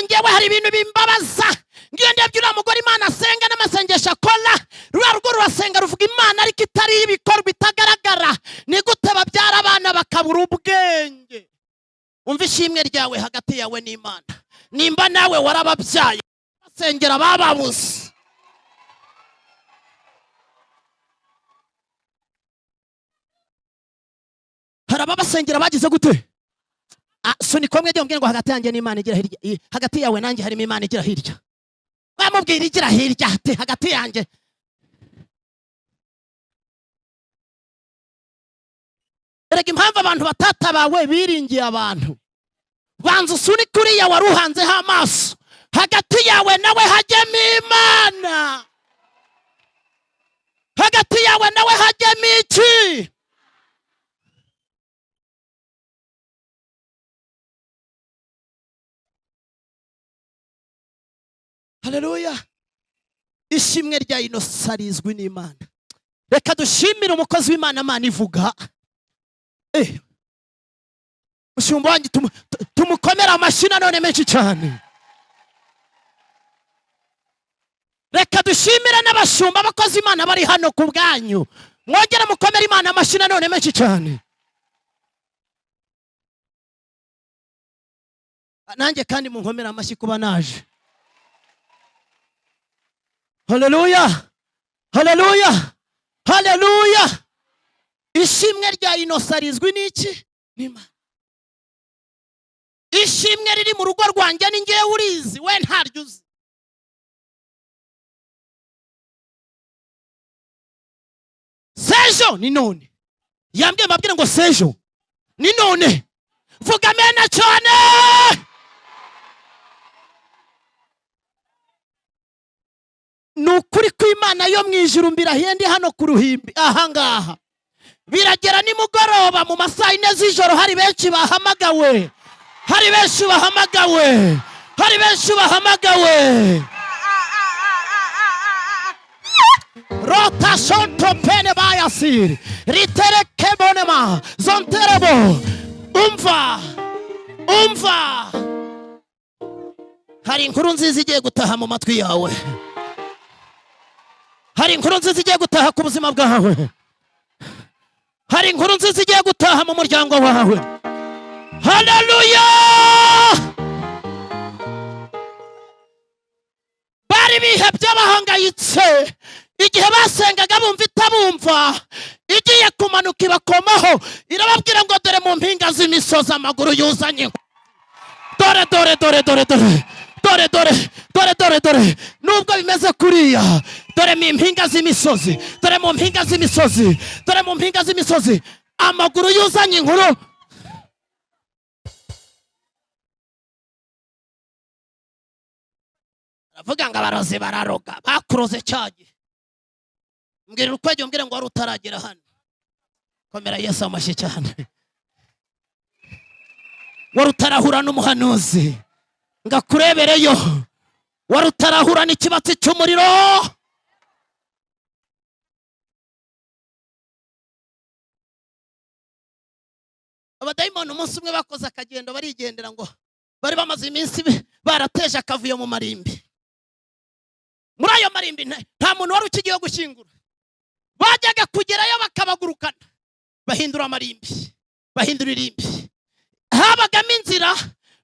Ngewe hari ibintu bimbabaza ngiyo ndebye uriya mugore. Imana asenga n'amasengesho akora, ruriya rugo rurasenga, ruvuga Imana, ariko itari ibikorwa, itagaragara. Ni gute babyara abana bakabura ubwenge? Umva, ishimwe ryawe hagati yawe n'Imana, nimba nawe warababyaye, basengera bababuze. Hari ababasengera bagize gute? Ah, sunika umwe umbwire ngo hagati yanjye n'Imana igira hirya. Hagati yawe nanjye harimo Imana igira hirya. Bamubwira igira hirya ati hagati yanjye. Erega impamvu abantu batatabawe, biringiye abantu. Banza usunike uriya wari uhanzeho amaso, hagati yawe nawe hajyemo Imana. Hagati yawe nawe hajyemo iki? Haleluya! Ishimwe rya Inosa rizwi n'Imana. Reka dushimire umukozi w'Imana. Mana ivuga, mushumba wanjye, tumukomere amashyi nanone menshi cyane. Reka dushimire n'abashumba, abakozi Imana bari hano ku bwanyu. Mwongere mukomere Imana amashyi nanone menshi cyane. Nanjye kandi munkomere amashyi kuba naje. Haleluya, haleluya, haleluya! Ishimwe rya Inosa rizwi n'iki? N'Imana. Ishimwe riri mu rugo rwanjye ni ngewe urizi, we ntaryo uzi. Sejo ni none. Yambwiye mbabwire ngo sejo ni none. Vuga amena cyane. Ni ukuri kw'Imana yo mu ijuru, mbirahiye, ndi hano ku ruhimbi ahangaha, biragera nimugoroba mu masaha 4 z'ijoro, hari benshi bahamagawe, hari benshi bahamagawe, hari benshi bahamagawe. Rotation topene bayasiri riterekebonema zonterebo. Umva, umva, hari inkuru nziza igiye gutaha mu matwi yawe, hari inkuru nziza igiye gutaha ku buzima bwawe, hari inkuru nziza igiye gutaha mu muryango wawe. Haleluya! Bari bihebye, bahangayitse. Igihe basengaga bumva itabumva, igiye kumanuka ibakomaho, irababwira ngo dore mu mpinga z'imisozi amaguru yuzanye, dore, dore, dore, dore, dore, dore, dore, dore, dore, dore, nubwo bimeze kuriya, dore mu mpinga z'imisozi, dore mu mpinga z'imisozi, dore mu mpinga z'imisozi amaguru yuzanye inkuru. Aravuga ngo abarozi bararoga, bakuroze cya gihe. Mbwira ukwegeye, umbwire ngo wari utaragera hano. Komera Yesu amashyi cyane. Wari utarahura n'umuhanuzi ngo akurebereyo, wari utarahura n'ikibatsi cy'umuriro. Abadayimoni umunsi umwe bakoze akagendo barigendera, ngo bari bamaze iminsi barateje akavuyo mu marimbi. Muri ayo marimbi nta muntu wari ukigiye gushyingura. Bajyaga kugerayo bakabagurukana, bahindura amarimbi, bahindura irimbi. Habagamo inzira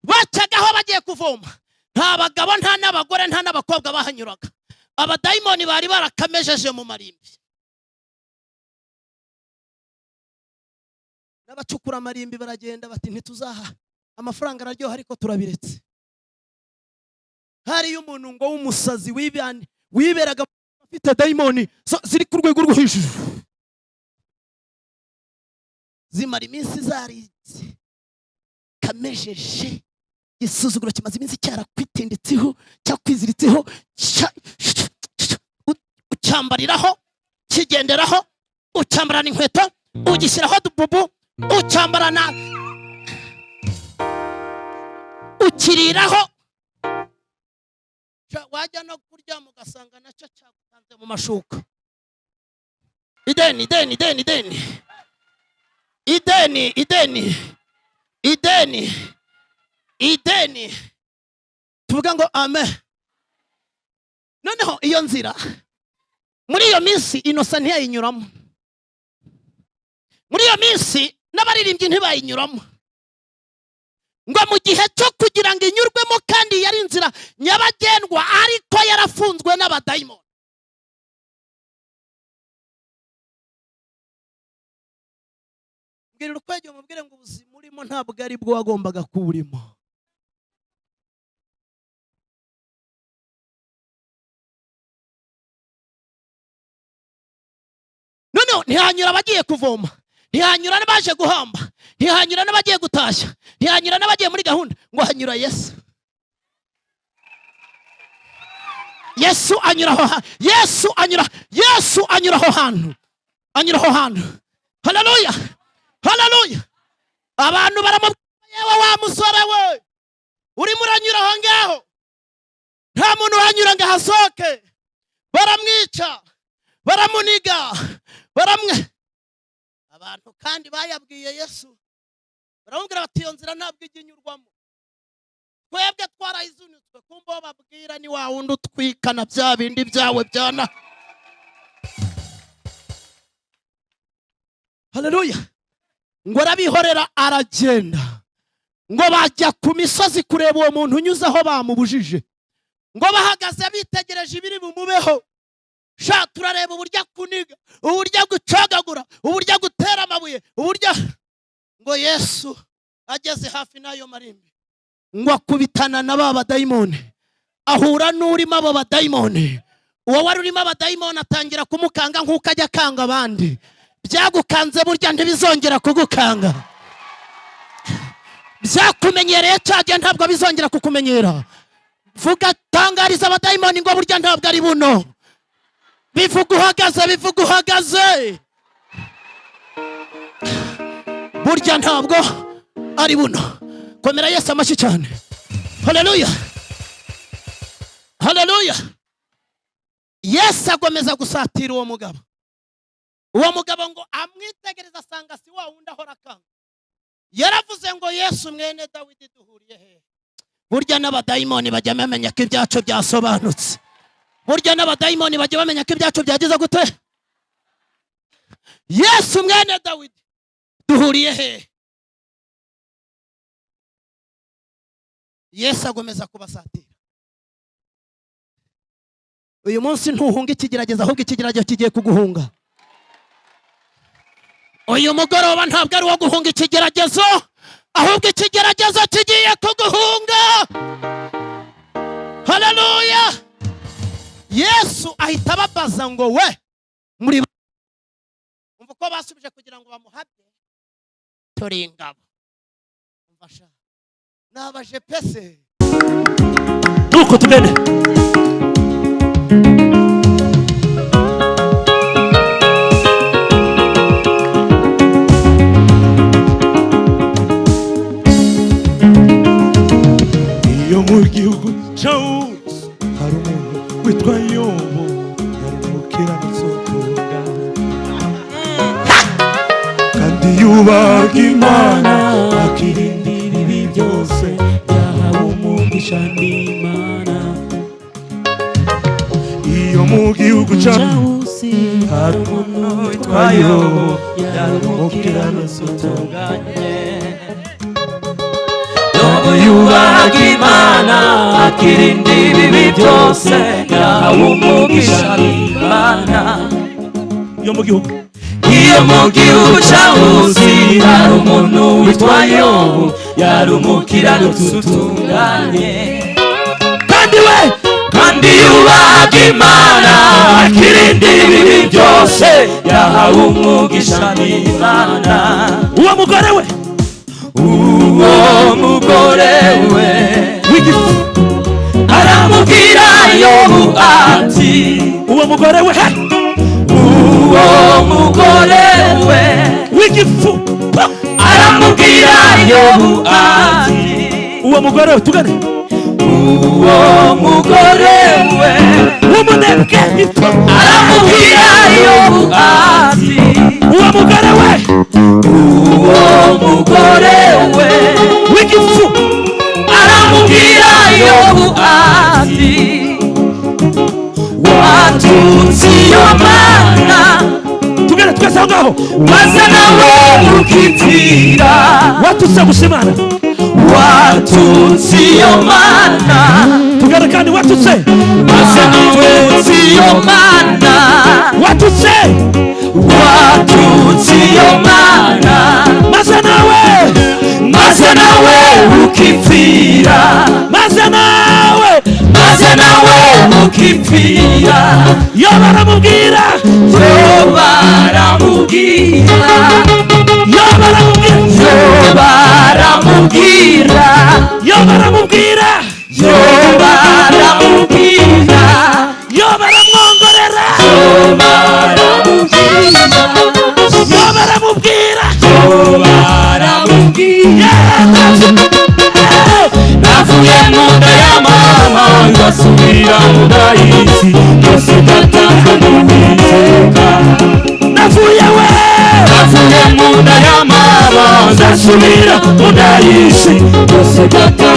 bacagaho bagiye kuvoma. Nta bagabo, nta n'abagore, nta n'abakobwa bahanyuraga. Abadayimoni bari barakamejeje mu marimbi. N'abacukura amarimbi baragenda bati ntituzaha amafaranga, araryoha ariko turabiretse. Hariyo umuntu ngo w'umusazi wiberaga afite dayimoni ziri ku rwego rwo hejuru, zimara iminsi zaritse kamejeje. Igisuzuguro kimaze iminsi cyarakwitinditseho, cyakwiziritseho, ucyambariraho, kigenderaho, ucyambarana inkweto, ugishyiraho dububu, ucyambarana, ukiriraho. Wajya no kuryama ugasanga nacyo cyagutanze mu mashuka. Ideni, ideni, ideni, ideni, ideni, ideni, ideni, ideni. Tuvuge. Tuvuga ngo amen. Noneho iyo nzira muri iyo minsi Innocent ntiyayinyuramo, muri iyo minsi n'abaririmbyi ntibayinyuramo, ngo mu gihe cyo kugira ngo inyurwemo, kandi yari inzira nyabagendwa ariko yarafunzwe n'abadayimoni. Mbwira urwego mubwire ngo ubuzima urimo ntabwo ari bwo wagombaga kuba urimo. Noneho ntihanyura abagiye kuvoma, ntihanyura n'abaje guhamba, ntihanyura n'abagiye gutashya, ntihanyura n'abagiye muri gahunda, ngo hanyura Yesu. Yesu anyura aho, Yesu anyura, Yesu anyura aho hantu, anyura aho hantu. Haleluya, haleluya. Abantu baramubwira, yewe wa musore we, urimo uranyura aho ngaho, nta muntu uhanyura ngo ahasohoke. Baramwica, baramuniga, baramwe. Abantu kandi bayabwiye Yesu, baramubwira bati iyo nzira ntabwo ijya inyurwamo, twebwe twarayizunitswe. Kumva uwo babwira ni wa wundi utwikana bya bindi byawe byana. Haleluya. Ngo arabihorera aragenda, ngo bajya ku misozi kureba uwo muntu unyuze aho bamubujije, ngo bahagaze bitegereje ibiri bumubeho. Sha turareba uburyo akuniga, uburyo agucagagura, uburyo agutera amabuye, uburyo. Ngo Yesu ageze hafi n'ayo marimbi, ngo akubitana na ba badayimoni, ahura n'urimo abo badayimoni. Uwo wari urimo abadayimoni atangira kumukanga nk'uko ajya akanga abandi. Byagukanze burya ntibizongera kugukanga, byakumenyereye cyagiye ntabwo bizongera kukumenyera. Vuga, tangariza abadayimoni ngo burya ntabwo ari buno. Bivuga uhagaze, bivuga uhagaze, burya ntabwo ari buno. Komera Yesu amashyi cyane. Haleluya, haleluya. Yesu agomeza gusatira uwo mugabo. Uwo mugabo ngo amwitegereza asanga si wa wundi ahora akanga. Yaravuze ngo Yesu mwene Dawidi duhuriye hehe? Burya n'abadayimoni bajya bamenya ko ibyacu byasobanutse. Burya n'abadayimoni bajya bamenya ko ibyacu byagize gute? Yesu mwene Dawidi duhuriye hehe? Yesu agomeza kubasatira. Uyu munsi ntuhunga ikigeragezo, ahubwo ikigeragezo kigiye kuguhunga. Uyu mugoroba ntabwo ari uwo guhunga ikigeragezo, ahubwo ikigeragezo kigiye kuguhunga. Haleluya. Yesu ahita ababaza ngo we muri, umva uko basubije kugira ngo bamuhabye, turi ingabo. Umva sha, nabaje pese nuko tugende. Iyo mu gihugu cyawuzi hari umuntu witwa Yobu, yari umukiranutsi utunganye, kandi yubahaga Imana, akirinda ibibi byose, yahawe umugisha n'Imana. Iyo mu gihugu cyawuzi hari umuntu witwa Yobu, yari umukiranutsi utunganye, Yobu yubahaga Imana, akirinda ibibi byose, yahawe umugisha n'Imana. Iyo mu gihugu, Iyo mu gihugu cyawuzi hari umuntu witwa Yobu, yari umukiranutsi utunganye, kandi we kandi yubahaga Imana, akirinda ibibi byose, yahawe umugisha n'Imana. Uwo mugore we, Uwo mugore we w'igifu, aramubwira Yobu ati, uwo mugore we, uwo mugore we w'igifu, aramubwira Yobu ati, uwo mugore we tugane, uwo mugore we w'umunebwe, aramubwira Yobu ati, uwo mugore we, uwo mugore we w'igifu, aramubwira Yobu Watutse iyo mana. Tugere twese aho ngaho. Maze nawe ukipfira. Watutse gusa Imana. Watutse iyo mana. Tugere kandi, watutse. Maze watutse iyo mana. Watutse. Watutse iyo mana. Maze nawe. Maze nawe ukipfira. Maze nawe. Maze nawe ukipfira. Yo baramubwira. Yo baramubwira. Yo baramubwira. Yo baramubwira. Yo baramubwira. Yo baramubwira. Yo baramwongorera. Yo baramubwira. Yo baramubwira. Yo baramubwira. Navuye mu nda ya mama, ngasubira mu nda y'isi, byose byatanzwe n'Uwiteka. Navuye we. Navuye mu nda ya mama, ngasubira mu nda y'isi, byose byatanzwe.